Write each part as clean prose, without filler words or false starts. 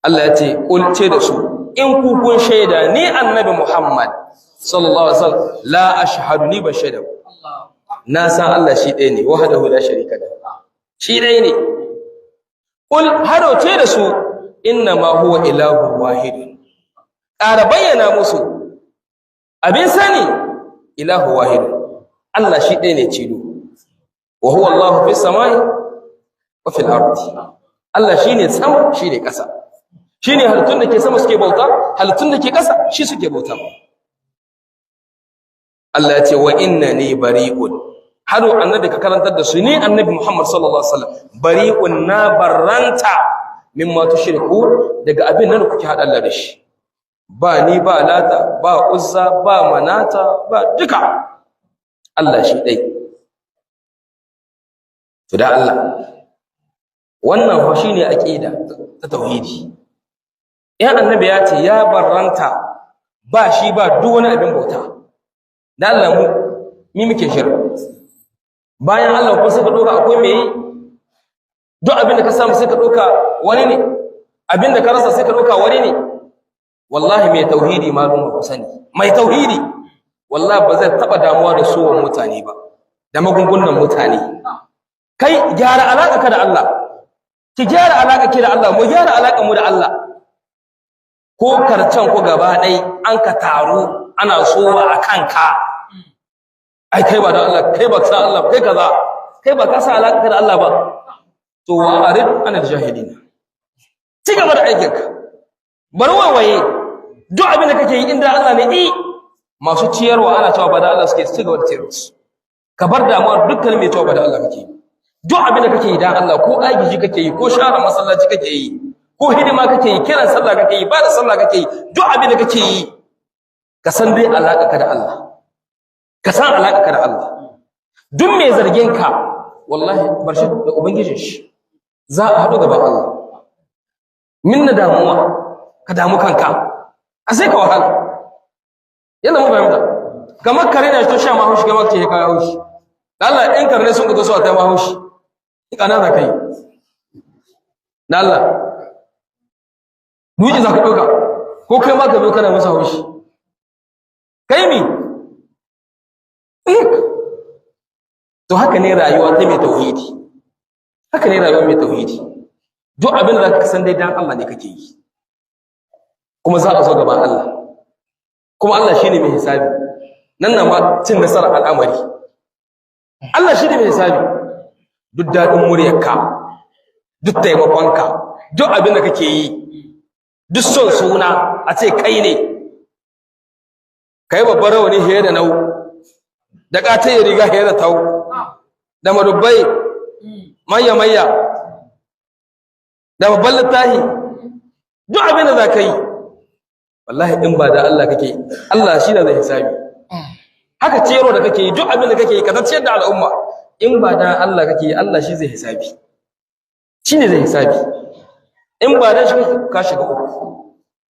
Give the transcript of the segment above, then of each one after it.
Allah ya ce kul, ce da su, in ku kun shaida ni Annabi Muhammad sallallahu alaihi wasallam, la ashhadu, ni ba shaida ba. Na san Allah shi ɗaya ne, wahdahu la sharika lahu, shi ɗaya ne. Kul, haro ce da su, inna ma huwa ilahu wahidun. Ƙara bayyana musu abin sani, ilahu wahidun, Allah shi ɗaya ne tilo. Wa huwa Allahu fis samai wa fil ardi. Allah shine sama, shine ƙasa, shine halittun da ke sama suke bauta, halittun da ke ƙasa shi suke bauta. Allah ya ce wa innani bari'un. Haro annabi, ka karantar da su, ni Annabi Muhammad sallallahu alaihi wasallam, bari'un, na barranta, mimma tushriku, daga abin nan da kuke hada Allah da shi. Ba ni ba Lata, ba Uzza, ba Manata, ba duka, Allah shi dai. To da Allah, wannan fa shine aqida ta tauhidi. In annabi ya ce ya barranta, ba shi ba duk wani abin bauta, da Allah mu mi muke shirka bayan Allah? Ko sai ka doka akwai me yi? Duk abin da ka samu sai ka doka wani ne, abin da ka rasa sai ka doka wani ne. Wallahi mai tauhidi, malum ku sani, mai tauhidi wallahi ba zai taba damuwa da suwan mutane ba, da magungunan mutane. Kai gyara alaka ka da Allah, ki gyara alaka ki da Allah, mu gyara alaka mu da Allah. Ko karcan ku gaba ɗai an ka taru ana sowa a kanka, ai kai ba da Allah, kai ba ka san Allah, kai kaza, kai ba ka san alaka ka da Allah ba, to wa arid anil jahilina, ci gaba da aikinka, bar wawaye. Duk abin da kake yi inda Allah ne, i masu ciyarwa ana cewa ba da Allah suke, ci gaba da ciyarwa su. Ka bar damuwar dukkan mai cewa ba da Allah kake yi. Duk abin da kake yi dan Allah, ko agiji kake yi, ko share masallaci kake yi, ko hidima kake yi, kiran sallah kake yi, ba da sallah kake yi, duk abin da kake yi, ka san dai alaka ka da Allah, ka san alaka ka da Allah. Duk mai zargin ka, wallahi bar shi da ubangijin shi, za a haɗu gaban Allah. Min na damuwa ka damu kanka, a sai ka wahala. Yadda mun fahimta, kamar kare na to sha ma haushi, kamar ce ka haushi. Allah, in karne sun ka so a ta ma haushi, kana za ka yi da Allah duki za ka ɗauka, ko kai ma ka zo kana masa haushi, kai mi? To haka ne rayuwa ta mai tauhidi, haka ne rayuwa mai tauhidi. Duk abin da zaka san dai dan Allah ne kake yi, kuma za a zo gaban Allah, kuma Allah shine mai hisabi. Nan na ma cin nasarar al'amari, Allah shine mai hisabi. Duk daɗin muryarka, duk taimakonka, duk abin da kake yi, duk son suna a ce kai ne kai babbar rawani fiye da nau, da ƙataye riga fiye da tau, da madubbai mayya mayya, da babban littafi, duk abin da za ka yi, wallahi in ba da Allah kake, Allah shi da zai hisabi. Haka ciyarwa da kake yi, duk abin da kake yi, ka ciyar da al'umma, in ba da Allah kake yi, Allah shi zai hisabi, shi ne zai hisabi. In ba da shi ka shiga uku.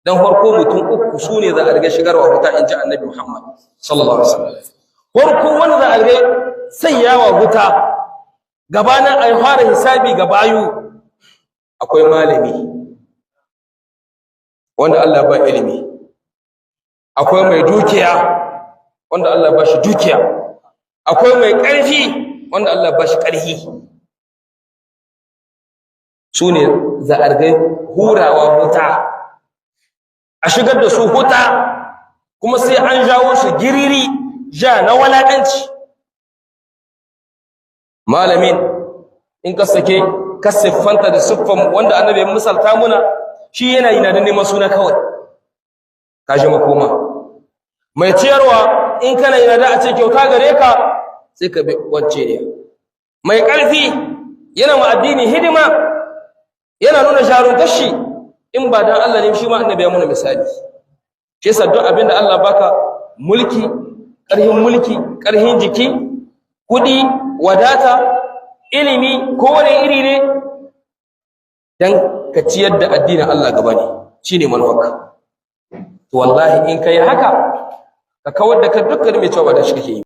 Dan farko mutum uku su ne za a riga shigarwa wuta, in ji Annabi Muhammad sallallahu alaihi wasallam. Farko wanda za a riga sanyawa wuta gabanin a fara hisabi ga bayu, akwai malami wanda Allah ba ilimi, akwai mai dukiya wanda Allah ba shi dukiya, akwai mai ƙarfi wanda Allah ba shi ƙarfi. Su ne za a riga hurawa wuta, a shigar da su wuta, kuma sai an jawo su giriri, ja na walaƙanci. Malamin in ka sake ka siffanta da siffan wanda Annabi ya misalta muna, shi yana yi na da neman suna kawai, ka ji makoma. Mai ciyarwa, in kana yana da a ce kyauta gare ka, sai ka bi wance ne. Mai ƙarfi yana ma addini hidima, yana nuna jarumtar shi, in ba dan Allah ne, shi ma Annabi ya muna misali. Shi yasa duk abin da Allah baka, mulki, ƙarhin mulki, ƙarhin jiki, kuɗi, wadata, ilimi, kowane iri ne, dan ka ciyar da addinin Allah gaba ne, shine manufarka. To wallahi in kai haka, ka kawar da ka dukkan mai cewa ba da shi kake yi.